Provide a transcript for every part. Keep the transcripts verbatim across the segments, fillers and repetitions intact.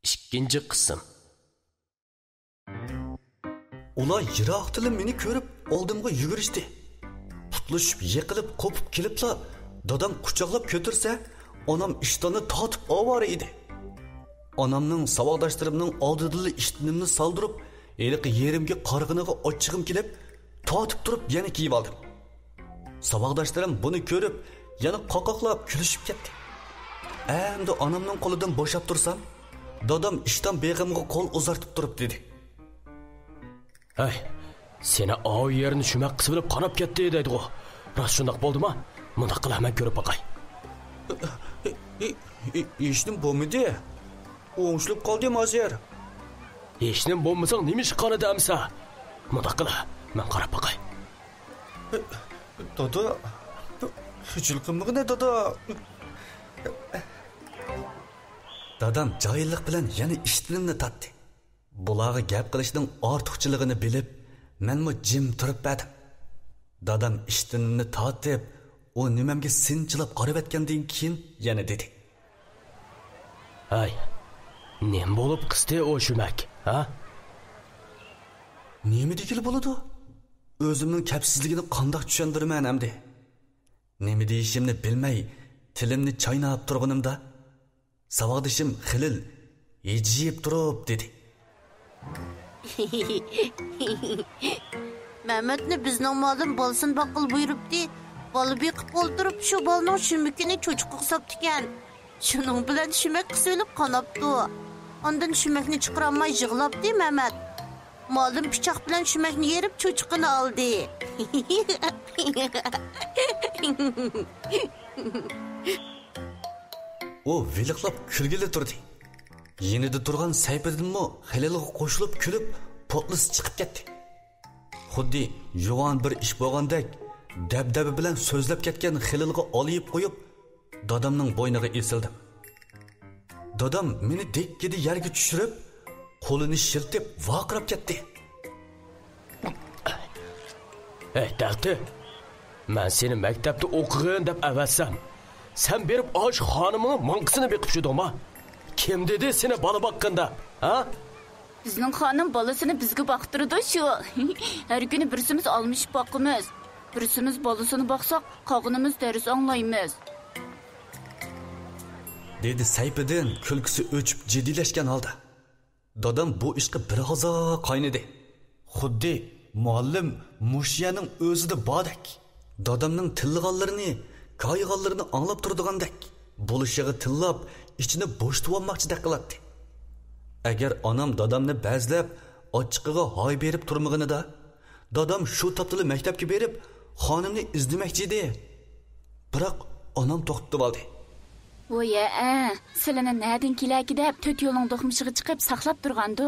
ئىككىنچى قىسىم. ئۇلار يىراقتىلا مېنى كۆرۈپ، ئالدىمغا يۈگۈرۈشتى. پۇتلىشىپ، يىقىلىپ، قوپۇپ كېلىپلا، دادام قۇچاقلاپ كۆتۈرسە، ئانام ئىشتاننى تارتىپ ئاۋارە ئىدى. ئانامنىڭ ساۋاقداشلىرىمنىڭ ئالدىدىلا ئىشتىنىمنى سالدۇرۇپ، ھېلىقى يېرىمگە قارىغىنىغا ئاچچىقىم كېلىپ، تارتىپ تۇرۇپ يەنە كىيىۋالدىم. ساۋاقداشلىرىم بۇنى كۆرۈپ، يەنە قاقاقلاپ كۈلۈشۈپ كەتتى. ئەمدى ئانامنىڭ قولىدىن بوشاپ تۇرسام، دادام ئىشتان بېغىمغا قول ئۇزارتىپ تۇرۇپ دېدى: «ھەي، سېنى ئاۋۇ يەرنى شۈمەك قىسىۋېلىپ قاناپ كەتتى دەيدىغۇ. راست شۇنداق بولدىما؟ مۇنداق قىل، مەن كۆرۈپ باقاي.» «ھېچنېمە بولمىدى. ئوڭشىلىپ قالدىم ھازىر.» «ھېچنېمە بولمىساڭ نېمە ئىش قانىدى ئەمسە؟ مۇنداق قىل، مەن قاراپ باقاي.» «دادا، خىجىل قىلمىغىنە، دادا.» دادام جاھىللىق بىلەن يەنە ئىشتىنىمنى تارتتى. بۇلارغا گەپ قىلىشنىڭ ئارتۇقچىلىقىنى بىلىپ، مەنمۇ جىم تۇرۇپ بەردىم. دادام ئىشتىنىمنى تارتىپ، ئۇ نېمەمگە سىنچىلاپ قارىۋەتكەندىن كېيىن يەنە دېدى: «ھەي، نېمە بولۇپ قىستى ئۇ شۈمەك، ھە؟» «نېمە دېگىلى بولىدۇ؟ ئۆزۈمنىڭ كەپسىزلىكىنى قانداق چۈشەندۈرىمەن ئەمدى؟» نېمە دېيىشىمنى بىلمەي، تىلىمنى چايناپ تۇرغىنىمدا، ساۋاقدىشىم خېلىل ھىجىيىپ تۇرۇپ دېدى: «مەمەتنى بىزنىڭ مۇئەللىم بالىسىنى باققىلى بۇيرۇپتى. بالا بېقىپ ئولتۇرۇپ، شۇ بالىنىڭ شۈمۈكىنى چوچۇقىغا ساپتىكەن. شۇنىڭ بىلەن شۈمەك قىسىۋېلىپ قاناپتۇ. ئاندىن شۈمەكنى چىقىرالماي يىغلاپتى مەمەت. مۇئەللىم پىچاق بىلەن شۈمەكنى يېرىپ، چوچۇقىنى ئالدى.» ئۇ ۋىلىقلاپ كۈلگىلى تۇردى. يېنىدا تۇرغان سەيپىدىنمۇ خېلىلغا قوشۇلۇپ كۈلۈپ، پوتلىسى چىقىپ كەتتى. خۇددى يوغان بىر ئىش بولغاندەك، دەبدەبە بىلەن سۆزلەپ كەتكەن خېلىلغا ئالىيىپ قويۇپ، دادامنىڭ بوينىغا ئېسىلدىم. دادام مېنى دىككىدە يەرگە چۈشۈرۈپ، قولىنى شىلتىپ ۋارقىراپ كەتتى. «ھەي، تەختى! مەن سېنى مەكتەپتە ئوقۇغىن دەپ ئەۋەتسەم، سەن بېرىپ ئاشۇ خانىمنىڭ ماڭقىسىنى بېقىپ چۈشىدىڭما؟ كىم دېدى سېنى بالا باققىن دەپ، ھە؟» «بىزنىڭ خانىم بالىسىنى بىزگە باقتۇرىدۇ شۇ. ھەر كۈنى بىرسىمىز ئالمىشىپ باقىمىز. بىرسىمىز بالىسىنى باقساق، قالغىنىمىز دەرس ئاڭلايمىز.» دېدى سەيپىدىن كۈلكىسى ئۆچۈپ جىددىيلەشكەن ھالدا. دادام بۇ ئىشقا بىر ھازا قاينىدى. خۇددى مۇئەللىم مۇشۇ يەرنىڭ ئۆزىدە باردەك، دادامنىڭ تىللىغانلىرىنى، كايىغانلىرىنى ئاڭلاپ تۇرىدىغاندەك، بولۇشىغا تىللاپ، ئىچىنى بوشىتىۋالماقچىدەك قىلاتتى. ئەگەر ئانام دادامنى بەزلەپ، ئاچچىقىغا ھاي بېرىپ تۇرمىغىنىدا، دادام شۇ تاپتىلا مەكتەپكە بېرىپ، خانىمنى ئىزدىمەكچى ئىدى. بىراق ئانام توختىتىۋالدى. «ۋوي ھەئە، سىلىنى نەدىن كېلەركى دەپ، تۆت يولنىڭ دوقمۇشىغا چىقىپ ساقلاپ تۇرغاندۇ.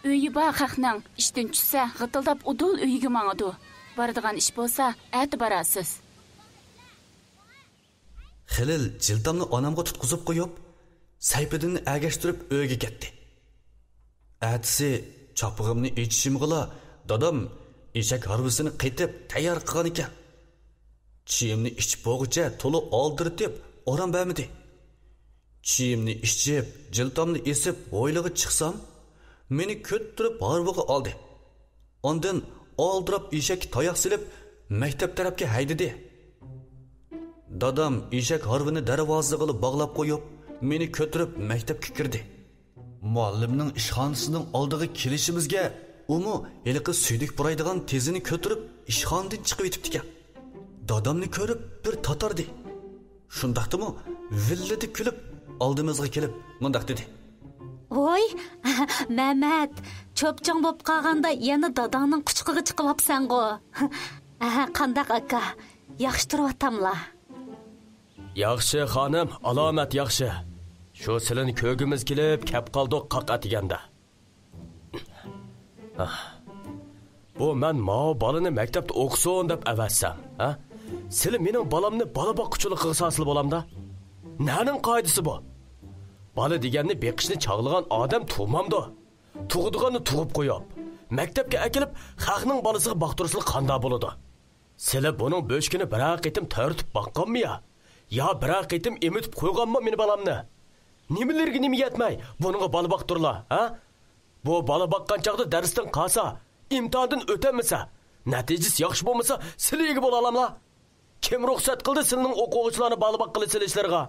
ئۆيى بار خەقنىڭ، ئىشتىن چۈشسە، غىتىلداپ ئۇدۇل ئۆيىگە ماڭىدۇ. بارىدىغان ئىش بولسا، ئەتە بارارسىز.» خېلىل جىلتامنى ئانامغا تۇتقۇزۇپ قويۇپ، سەيپىدىننى ئەگەشتۈرۈپ ئۆيگە كەتتى. ئەتىسى چاپىغىمنى ئېچىشىمغىلا دادام ئېشەك ھارۋىسىنى قېتىپ تەييار قىلغانىكەن. چېيىمنى ئىچىپ بولغۇچە تولا ئالدىرىتىپ ئارام بەرمىدى. چېيىمنى ئىچىپ، جىلتامنى ئېسىپ ھويلىغا چىقسام، مېنى كۆتۈرۈپ ھارۋىغا ئالدى. ئاندىن ئالدىراپ ئېشەككە تاياق سېلىپ، مەكتەپ تەرەپكە ھەيدىدى. دادام ئېشەك ھارۋىنى دەرۋازىغىلا باغلاپ قويۇپ، مېنى كۆتۈرۈپ مەكتەپكە كىردى. مۇئەللىمنىڭ ئىشخانىسىنىڭ ئالدىغا كېلىشىمىزگە، ئۇمۇ ھېلىقى سۈيدۈك پۇرايدىغان تېزىنى كۆتۈرۈپ ئىشخانىدىن چىقىۋېتىپتىكەن. دادامنى كۆرۈپ بىر تاتاردى. شۇنداقتىمۇ ۋىللىدە كۈلۈپ ئالدىمىزغا كېلىپ مۇنداق دېدى. ۋوي، مەمەت، چوپچاڭ بوپ قالغاندا يەنە داداڭنىڭ قۇچىقىغا چىقىۋاپسەنغۇ. قانداق ئاكا، ياخشى تۇرۇۋاتاملا؟ ياخشى خانىم، ئالامەت ياخشى. شۇ سىلىنى كۆرگۈمىز كېلىپ كەپ قالدۇق قاق ئەتىگەندە. بۇ مەن ماۋۇ بالىنى مەكتەپتە ئوقۇسۇن دەپ ئەۋەتسەم، ھە؟ سىلى مېنىڭ بالامنى بالا باققۇچىلىقىغا سالسىلا بولامدا؟ نەنىڭ قائىدىسى بۇ؟ بالا دېگەننى بېقىشنى چاغلىغان ئادەم تۇغمامدۇ؟ تۇغىدىغاننى تۇغۇپ قويۇپ، مەكتەپكە ئەكېلىپ، خەقنىڭ بالىسىغا باقتۇرسىلا قانداق بولىدۇ؟ سىلى بۇنىڭ بۆشۈكىنى بىرەر قېتىم تەۋرىتىپ باققانمۇ يا؟ يا بىرەر قېتىم ئېمىتىپ قويغانمۇ مېنى بالامنى؟ نېمىلىرىگە نېمە يەتمەي، بۇنىڭغا بالا باقتۇرلا، ھە؟ بۇ بالا باققان چاغدا دەرستىن قالسا، ئىمتىھاندىن ئۆتەلمىسە، نەتىجىسى ياخشى بولمىسا، سىلە ئىگە بولالاملا؟ كىم رۇخسەت قىلدى سىلىنىڭ ئوقۇغۇچىلارنى بالا باققىلى سېلىشلىرىغا؟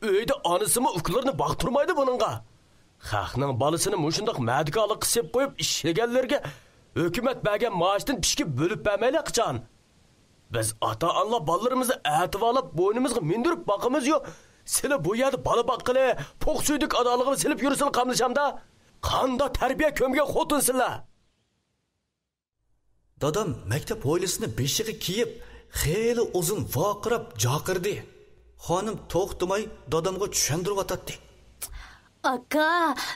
ئۆيدە ئانىسىمۇ ئۇكىلىرىنى باقتۇرمايدۇ بۇنىڭغا. خەقنىڭ بالىسىنى مۇشۇنداق مەدىكارلىققا سېلىپ قويۇپ ئىشلىگەنلىرىگە ھۆكۈمەت بەرگەن مائاشتىن پىشكە بۆلۈپ بەرمەيلى قاچان؟ بىز ئاتا-ئانىلار بالىلىرىمىزنى ئەتىۋارلاپ بوينىمىزغا مىندۈرۈپ باقىمىزيۇ، سىلى بۇ يەردە بالا باققىلى، پوق سۈيدۈك ئادالىغىلا سېلىپ يۈرسىلا قاملىشامدا؟ قانداق تەربىيە كۆمگەن خوتۇنسىلەر؟ دادام مەكتەپ ھويلىسىنى بېشىغا كىيىپ، خېلى ئۇزۇن ۋارقىراپ جاقىردى. خانىم توختىماي دادامغا چۈشەندۈرۈۋاتاتتى. ئاكا،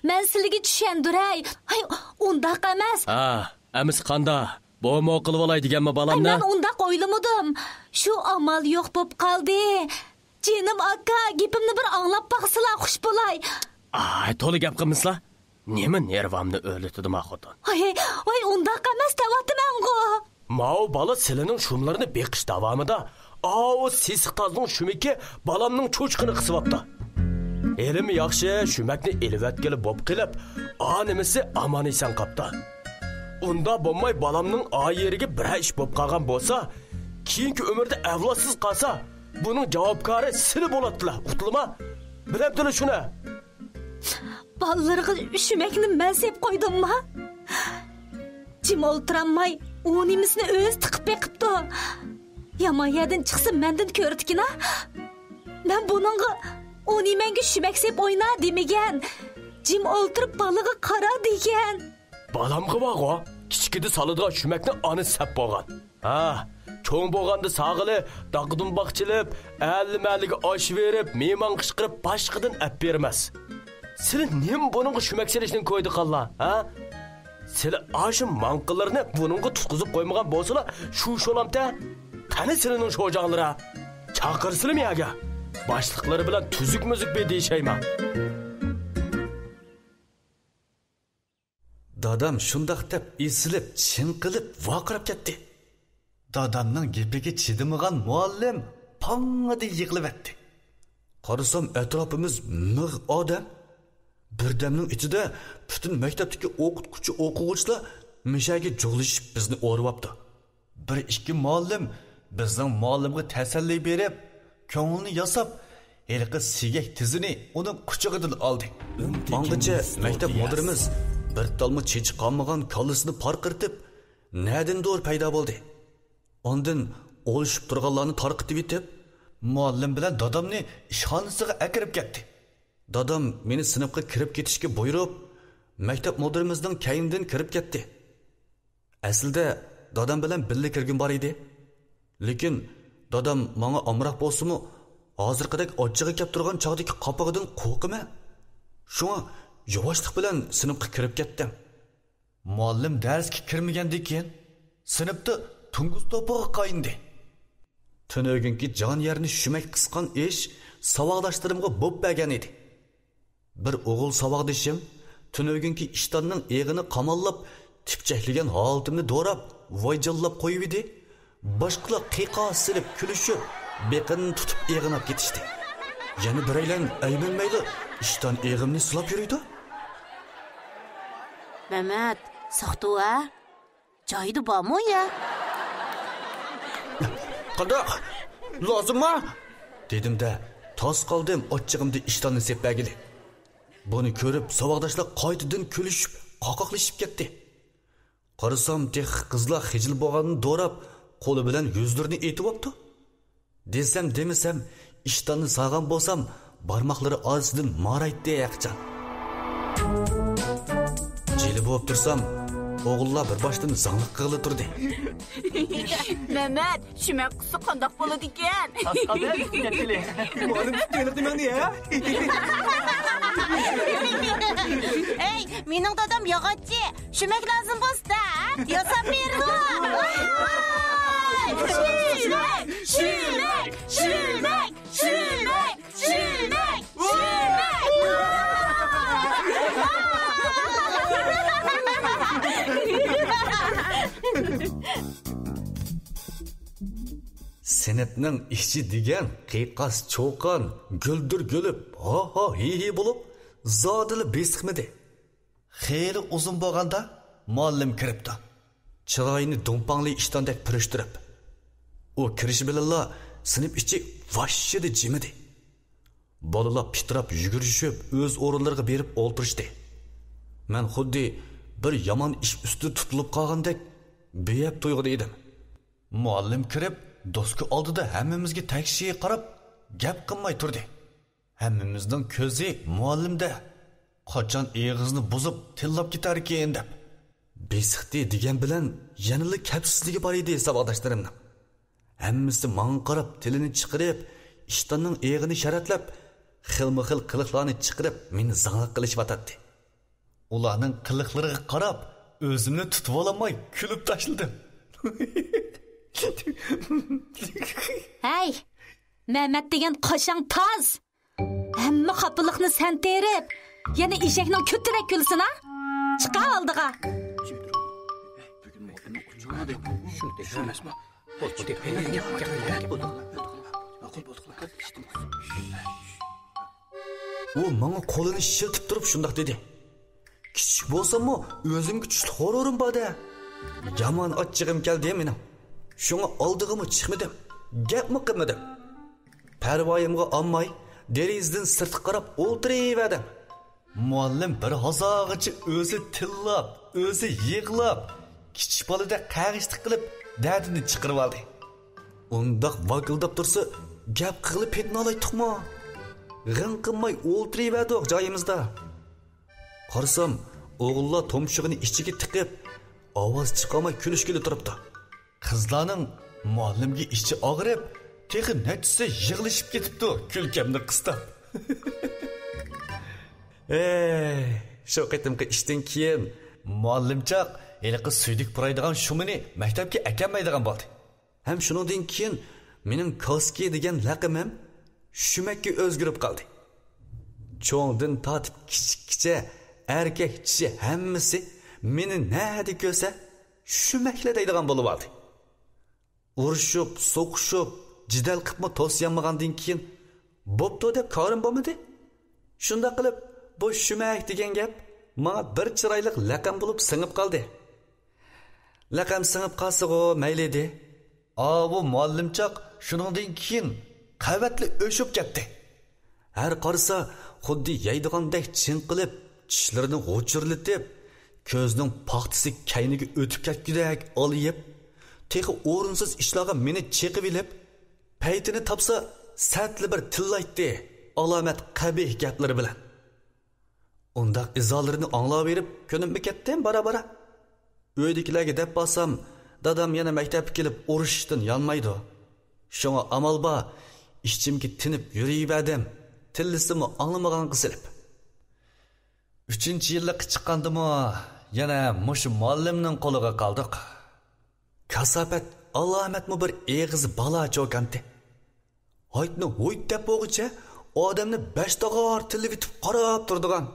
مەن سىلىگە چۈشەندۈرەي. ھاي، ئۇنداق ئەمەس. ھا، ئەمىسە قاندا؟ بومۇ قىلىۋالاي دېگەنمۇ ئاي، بالامنى؟ مەن ئۇنداق ئويلىمىدىم. شۇ ئامال يوق بوپ قالدى. جېنىم ئاكا، گېپىمنى بىر ئاڭلاپ باقسىلا خۇش بولاي. ئاي، تولا گەپ قىلمىسىلا. نېمە نېرۋامنى ئۆرلىتىدۇ ما خوتۇن؟ ھاي، ھاي، ئۇنداق ئەمەس دەۋاتىمەنغۇ. ماۋۇ بالا سىلىنىڭ شۇملىرىنى بېقىش داۋامىدا ئاۋۇ سېسىق تازنىڭ شۈمىكى بالامنىڭ چوچىقىنى قىسىۋاپتۇ. ھېلىمۇ ياخشى شۈمەكنى ئېلىۋەتكىلى بوپ قېلىپ، ئانىمىسى ئامان-ئېسەن قاپتۇ. ئۇنداق بولماي بالامنىڭ ئا يېرىگە بىرەر ئىش بوپ قالغان بولسا، كېيىنكى ئۆمرىدە ئەۋلادسىز قالسا، بۇنىڭ جاۋابكارى سىلى بولاتتىلا، ئۇقتۇلما؟ بىلەمتىلا شۇنى؟ بالىلىرىغا شۈمەكنى مەن سېلىپ قويدۇمما؟ جىم ئولتۇرالماي، ئۇ نېمىسىنى ئۆزى تىقىپ بېقىپتۇ. يامان يەردىن چىقسا مەندىن كۆرىدىكىنا. مەن بۇنىڭغا ئۇ نېمەڭگە شۈمەك سېلىپ ئوينا دېمىگەن. جىم ئولتۇرۇپ بالىغا قارا دېگەن. بالامغا بارغۇ، كىچىكىدە سالىدىغان شۈمەكنى ئانىسى سەپ بولغان. ھا، چوڭ بولغاندا ساغىلى داققىدىن باقچىلىپ، ئەللە-مەللىگە ئاش بېرىپ، مېھمان قىچقىرىپ، باشقىدىن ئەپ بېرىمەس. سىلى نېمە بۇنىڭغا شۈمەك سېلىشنىڭ كويىدا قاللا، ھا؟ سىلى ئاشۇ ماڭقىلىرىنى بۇنىڭغا تۇتقۇزۇپ قويمىغان بولسىلا، شۇ شولامتە. قېنى سىلىنىڭ شوجاڭلىرى؟ چاقىرسىلىمۇ يەرگە. باشلىقلىرى بىلەن تۈزۈك-مۈزۈك بىر دېيىشەيمەن. دادام شۇنداق دەپ ئېسىلىپ، چىڭقىلىپ ۋارقىراپ كەتتى. دادامنىڭ گېپىگە چىدىمىغان مۇئەللىم پاڭڭىدە يىغلىۋەتتى. قارىسام، ئەتراپىمىز مىغ ئادەم. بىردەمنىڭ ئىچىدە پۈتۈن مەكتەپتىكى ئوقۇتقۇچى، ئوقۇغۇچىلار مۇشەگە جۇغلىشىپ بىزنى ئورىۋاپتۇ. بىر ئىككى مۇئەللىم بىزنىڭ مۇئەللىمگە تەسەللى بېرىپ، كۆڭلىنى ياساپ، ھېلىقى سىيەك تىزىنى ئۇنىڭ قۇچىقىدىن ئالدى. ئاڭغىچە مەكتەپ مۇدىرىمىز بىر تالمۇ چېچى قالمىغان كاللىسىنى پارقىرىتىپ، نەدىندۇر پەيدا بولدى. ئاندىن ئولىشىپ تۇرغانلارنى تارقىتىۋېتىپ، مۇئەللىم بىلەن دادامنى ئىشخانىسىغا ئەكىرىپ كەتتى. دادام مېنى سىنىپقا كىرىپ كېتىشكە بۇيرۇپ، مەكتەپ مۇدىرىمىزنىڭ كەينىدىن كىرىپ كەتتى. ئەسلىدە دادام بىلەن بىللە كىرگۈم بار ئىدى. لېكىن دادام ماڭا ئامراق بولسىمۇ، ھازىرقىدەك ئاچچىقى كەپ تۇرغان چاغدىكى قاپىقىدىن قورقىمەن. شۇڭا يۇۋاشلىق بىلەن سىنىپقا كىرىپ كەتتىم. مۇئەللىم دەرسكە كىرمىگەندىن كېيىن، سىنىپتا توڭگۇز توپىغا قاينىدى. تۈنۈگۈنكى جان يەرنى شۈمەك قىسقان ئىش ساۋاقداشلىرىمغا بوپ بەرگەن ئىدى. بىر ئوغۇل ساۋاقدىشىم تۈنۈگۈنكى ئىشتاننىڭ ئېغىنى قاماللاپ، تىپچەكلىگەن ھالىتىمنى دوراپ، ۋايجانلاپ قويۇۋىدى. باشقىلار قىقا سېلىپ كۈلۈشۈپ، بېقىنىنى تۇتۇپ ئېغىناپ كېتىشتى. يەنە بىرەيلەن ئەيمەنمەيلا ئىشتان ئېغىمنى سىلاپ يۈرىدۇ. مەمەت، ساختۇ ھە؟ جايىدا بارمۇ يا؟ قانداق؟ لازىمما؟ دېدىم-دە، تاس قالدىم ئاچچىقىمدا ئىشتاننى سېلىپ بەرگىلى. بۇنى كۆرۈپ، ساۋاقداشلار قايتىدىن كۈلۈشۈپ، قاقاقلىشىپ كەتتى. قارىسام، تېخى قىزلار خىجىل بولغاننى دوراپ، قولى بىلەن يۈزلىرىنى ئېتىۋاپتۇ. دېسەم دېمىسەم، ئىشتاننى سالغان بولسام، بارماقلىرى ئارىسىدىن مارايتتى ھەقىچان. جىلە بولۇپ تۇرسام، ئوغۇللار بىر باشتىن زاڭلىق قىلغىلى تۇردى. مەمەت، شۈمەك قىسسا قانداق بولىدىكەن؟ تاسقالدەك كەتكىلى. مانا پۈتتى ھېلىقى مەڭدى ھە؟ ھەي، مېنىڭ دادام ياغاچچى. شۈمەك لازىم بولسا، ياساپ بېرىدۇ. شۈمەك، شۈمەك، شۈمەك، شۈمەك، شۈمەك، شۈمەك. سىنىپنىڭ ئىچى دېگەن قىيقاس-چۇقان، گۈلدۈر-گۈلۈپ، ھا-ھا-ھى-ھى بولۇپ، زادىلا بېسىقمىدى. خېلى ئۇزۇن بولغاندا مۇئەللىم كىرىپتۇ. چىرايىنى دۇڭپاڭلى ئىشتاندەك پۈرۈشتۈرۈپ. ئۇ كىرىشى بىلەنلا سىنىپ ئىچى ۋاششىدە جىمىدى. بالىلار پىتىراپ يۈگۈرۈشۈپ ئۆز ئورۇنلىرىغا بېرىپ ئولتۇرۇشتى. مەن خۇددى بىر يامان ئىش ئۈستىدە تۇتۇلۇپ قالغاندەك بىئەپ تۇيغۇدا ئىدىم. مۇئەللىم كىرىپ، دوسكا ئالدىدا ھەممىمىزگە تەكشى قاراپ، گەپ قىلماي تۇردى. ھەممىمىزنىڭ كۆزى مۇئەللىمدە. قاچان ئېغىزنى بۇزۇپ تىللاپ كېتەركىن دەپ. بېسىقتى دېگەن بىلەن يەنىلا كەپسىزلىكى بار ئىدى ساۋاقداشلىرىمنىڭ. ھەممىسى ماڭا قاراپ تىلىنى چىقىرىپ، ئىشتاننىڭ ئېغىنى شەرەتلەپ، خىلمۇ خىل قىلىقلارنى چىقىرىپ مېنى زاڭلىق قىلىشىۋاتاتتى. ئۇلارنىڭ قىلىقلىرىغا قاراپ ئۆزۈمنى تۇتۇۋالالماي كۈلۈپ تاشلىدىم. ھەي، مەمەت دېگەن قاشاڭ تاز! ھەممە خاپىلىقنى سەن تېرىپ، يەنە ئېشەكنىڭ كۆتىرەك كۈلىسىنا؟ چىقار ئالدىغا! ئۇ ماڭا قولىنى شىلتىپ تۇرۇپ شۇنداق دېدى. كىچىك بولساممۇ ئۆزۈمگە چۈشلۈك غۇرۇرۇم بار-دە. يامان ئاچچىقىم كەلدى مېنىڭ. شۇڭا ئالدىغىمۇ چىقمىدىم. گەپمۇ قىلمىدىم. پەرۋايىمغا ئالماي، دېرىزىدىن سىرتقا قاراپ ئولتۇرۇۋەردىم. مۇئەللىم بىر ھازاغىچە ئۆزى تىللاپ، ئۆزى يىغلاپ، كىچىك بالىدەك قەغىشلىق قىلىپ، دەردىنى چىقىرىۋالدى. ئۇنداق ۋاكىلداپ تۇرسا، گەپ قىلغىلى پېتىنالايتتۇقمۇ؟ غىڭ قىلماي ئولتۇرۇۋەردۇق جايىمىزدا. قارىسام، ئوغۇللار تۇمشۇقىنى ئىچىگە تىقىپ، ئاۋاز چىقارماي كۈلۈشكىلى تۇرۇپتۇ. قىزلارنىڭ مۇئەللىمگە ئىچى ئاغرىپ، تېخى نەچچىسى يىغلىشىپ كېتىپتۇ، كۈلكەمنى قىستاپ. ئەي، شۇ قېتىمقى ئىشتىن كېيىن مۇئەللىمچاق ھېلىقى سۈيدۈك پۇرايدىغان شۇمىنى مەكتەپكە ئەكەلمەيدىغان بولدى. ھەم شۇنىڭدىن كېيىن مېنىڭ كاسكى دېگەن لەقىمىم شۈمەككە ئۆزگىرىپ قالدى. چوڭدىن تارتىپ كىچىككىچە، ئەركەك چىشى ھەممىسى مېنى نەدە كۆرسە، شۈمەكلا دەيدىغان بولۇۋالدى. ئۇرۇشۇپ، سوقۇشۇپ، جېدەل قىپمۇ توسۇيالمىغاندىن كېيىن، بوپتۇ دەپ كارىم بولمىدى. شۇنداق قىلىپ، بۇ شۈمەك دېگەن گەپ ماڭا بىر چىرايلىق لەقەم بولۇپ سىڭىپ قالدى. لەقەم سىڭىپ قالسىغۇ مەيلى ئىدى. ئاۋۇ مۇئەللىمچاق شۇنىڭدىن كېيىن قەۋەتلا ئۆچۈپ كەتتى. ھەر قارىسا، خۇددى يەيدىغاندەك چىڭقىلىپ، چىشلىرىنى غۇچۇرلىتىپ، كۆزىنىڭ پاختىسى كەينىگە ئۆتۈپ كەتكۈدەك ئالىيىپ، تېخى ئورۇنسىز ئىشلارغا مېنى چېقىۋېلىپ، پەيتىنى تاپسا سەتلا بىر تىللايتتى، ئالامەت قەبىھ گەپلىرى بىلەن. ئۇنداق ئىزالىرىنى ئاڭلاۋېرىپ، كۆنۈپمۇ كەتتىم بارا-بارا. ئۆيدىكىلەرگە دەپ بارسام، دادام يەنە مەكتەپكە كېلىپ ئۇرۇشۇشتىن يانمايدۇ. شۇڭا ئامال بار، ئىچىمگە تىنىپ يۈرۈۋەردىم، تىللىسىمۇ ئاڭلىمىغانغا سېلىپ. ئۈچىنچى يىللىققا چىققاندىمۇ يەنە مۇشۇ مۇئەللىمنىڭ قولىغا قالدۇق. كاساپەت، ئالامەتمۇ بىر ئېغىز بالا چوكانتى. ھايتنى ھۇيت دەپ بولغۇچە ئادەمنى بەش تاغار تىللىۋېتىپ قاراپ تۇرىدىغان.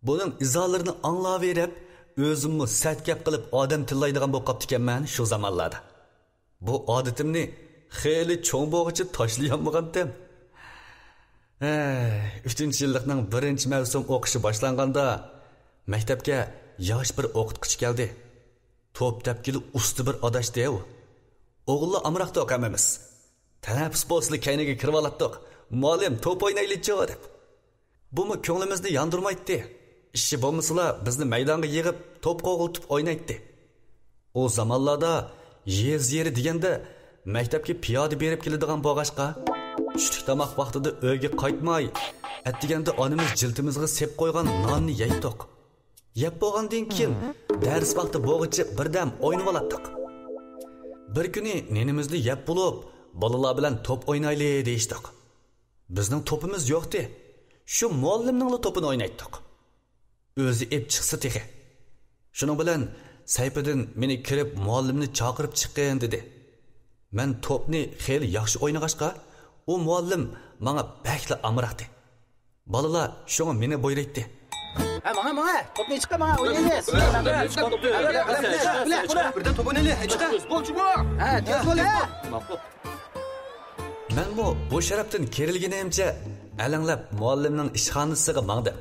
بۇنىڭ ئىزالىرىنى ئاڭلاۋېرىپ، ئۆزۈممۇ سەت گەپ قىلىپ ئادەم تىللايدىغان بولۇپ قاپتىكەنمەن شۇ زامانلاردا. بۇ ئادىتىمنى خېلى چوڭ بولغۇچە تاشلىيالمىغانتىم. ھەي، ئۈچىنچى يىللىقنىڭ بىرىنچى مەۋسۇم ئوقۇشى باشلانغاندا، مەكتەپكە ياش بىر ئوقۇتقۇچى كەلدى. توپ تەپكىلى ئۇستا بىر ئاداشتى ئۇ. ئوغۇللار ئامراقتۇق ھەممىمىز. تەنەپپۇس بولسىلا كەينىگە كىرىۋالاتتۇق. مۇئەللىم، توپ ئوينايلىچۇ دەپ. بۇمۇ كۆڭلىمىزنى ياندۇرمايتتى. ئىشى بولمىسىلا بىزنى مەيدانغا يىغىپ توپ قوغلىتىپ ئوينايتتى. ئۇ زامانلاردا يېزا يېرى دېگەندە مەكتەپكە پىيادە بېرىپ كېلىدىغان بولغاچقا، چۈشلۈك تاماق ۋاقتىدا ئۆيگە قايتماي، ئەتىگەندە ئانىمىز جىلتىمىزغا سېپ قويغان ناننى يەيتتۇق. يەپ بولغاندىن كېيىن دەرس ۋاقتى بولغۇچە بىردەم ئوينىۋالاتتۇق. بىر كۈنى نېنىمىزنى يەپ بولۇپ، بالىلار بىلەن توپ ئوينايلى دېيىشتۇق. بىزنىڭ توپىمىز يوقتى. شۇ مۇئەللىمنىڭلا توپىنى ئوينايتتۇق. ئۆزى ئېپ چىقسا تېخى. شۇنىڭ بىلەن سەيپىدىن مېنى كىرىپ مۇئەللىمنى چاقىرىپ چىققىن دېدى. مەن توپنى خېلى ياخشى ئوينىغاچقا، ئۇ مۇئەللىم ماڭا بەكلا ئامراقتى. بالىلار شۇڭا مېنى بۇيرۇيتتى. ھە، ماڭا، ماڭا. توپنى چىقار، ماڭا، ئوينايلى. بىردەن توپ ئوينايلى، ھەيدە چىقار. ھە، تېز بول، ھە. مەنمۇ بۇ شەرەپتىن كېرىلگىنىمچە ئەلەڭلەپ مۇئەللىمنىڭ ئىشخانىسىغا ماڭدىم.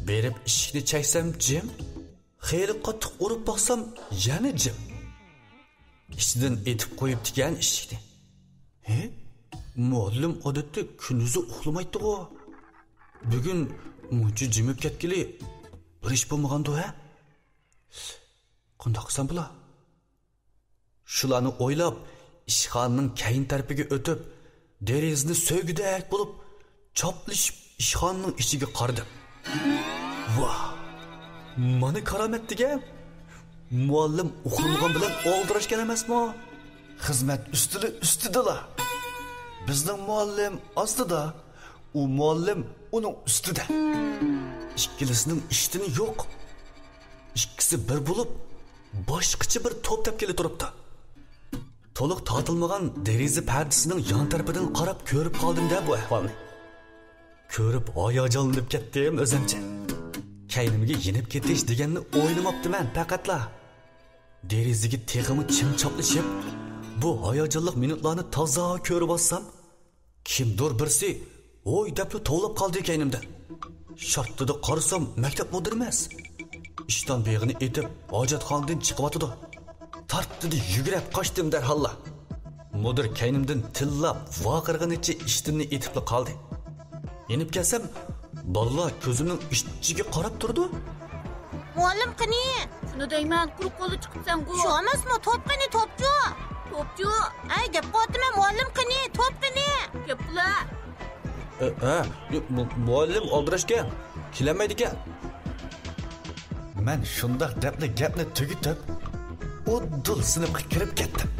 بېرىپ ئىشىكنى چەكسەم جىم، خېلى قاتتىق ئۇرۇپ باقسام يەنە جىم. ئىچىدىن ئېتىپ قويۇپتىكەن ئىشىكنى. ھې، مۇئەللىم ئادەتتە كۈندۈزى ئۇخلىمايتتىغۇ؟ بۈگۈن مۇنچە جىمىپ كەتكىلى بىر ئىش بولمىغاندۇ ھە؟ قانداق قىلسام بولا؟ شۇلارنى ئويلاپ، ئىشخانىنىڭ كەينى تەرىپىگە ئۆتۈپ، دېرىزىنى سۆيگۈدەك بولۇپ، چاپلىشىپ ئىشخانىنىڭ ئىچىگە قارىدىم. ۋاھ، مانا كارامەت دېگەن! مۇئەللىم ئۇخلىمىغان بىلەن ئالدىراشكەن ئەمەسمۇ؟ خىزمەت ئۈستىلى ئۈستىدىلا. بىزنىڭ مۇئەللىم ئاستىدا، ئۇ مۇئەللىم ئۇنىڭ ئۈستىدە. ئىككىلىسىنىڭ ئىشتىنى يوق. ئىككىسى بىر بولۇپ، باشقىچە بىر توپ تەپكىلى تۇرۇپتۇ. تولۇق تارتىلمىغان دېرىزە پەردىسىنىڭ يان تەرىپىدىن قاراپ كۆرۈپ قالدىم-دە بۇ ئەھۋالنى. كۆرۈپ ھاياجانلىنىپ كەتتىم ئۆزۈمچە. كەينىمگە يېنىپ كېتىش دېگەننى ئويلىماپتىمەن پەقەتلا. دېرىزىگە تېخىمۇ چىڭ چاپلىشىپ، بۇ ھاياجانلىق مىنۇتلارنى تازا كۆرۈۋالسام، كىمدۇر بىرسى ھوي دەپلا توۋلاپ قالدى كەينىمدىن. شارتتىدە قارىسام مەكتەپ مۇدىرى ئەمەس. ئىشتان بېغىنى ئېتىپ ھاجەتخانىدىن چىقىۋاتىدۇ. تارتتىدە يۈگرەپ قاچتىم دەرھاللا. مۇدىر كەينىمدىن تىللاپ ۋارقىرىغىنىچە ئىشتىننى ئېتىپلا قالدى. يېنىپ كەلسەم، بالىلار كۆزۈمنىڭ ئىچىگە قاراپ تۇرىدۇ. مۇئەللىم قېنى؟ شۇنى دەيمەن، قۇرۇق قوللا چىقىپسەنغۇ. شۇ ئەمەسمۇ، توپ قېنى، توپچۇ؟ توپچۇ؟ ئەي، دەپ قويۇۋاتىمەن، مۇئەللىم قېنى، توپ قېنى؟ گەپ قىلا. ئە، ئە، مۇ-، مۇئەللىم ئالدىراشكەن، كېلەلمەيدىكەن. مەن شۇنداق دەپلا گەپنى تۈگىتىپ، ئۇدۇل سىنىپقا كىرىپ كەتتىم.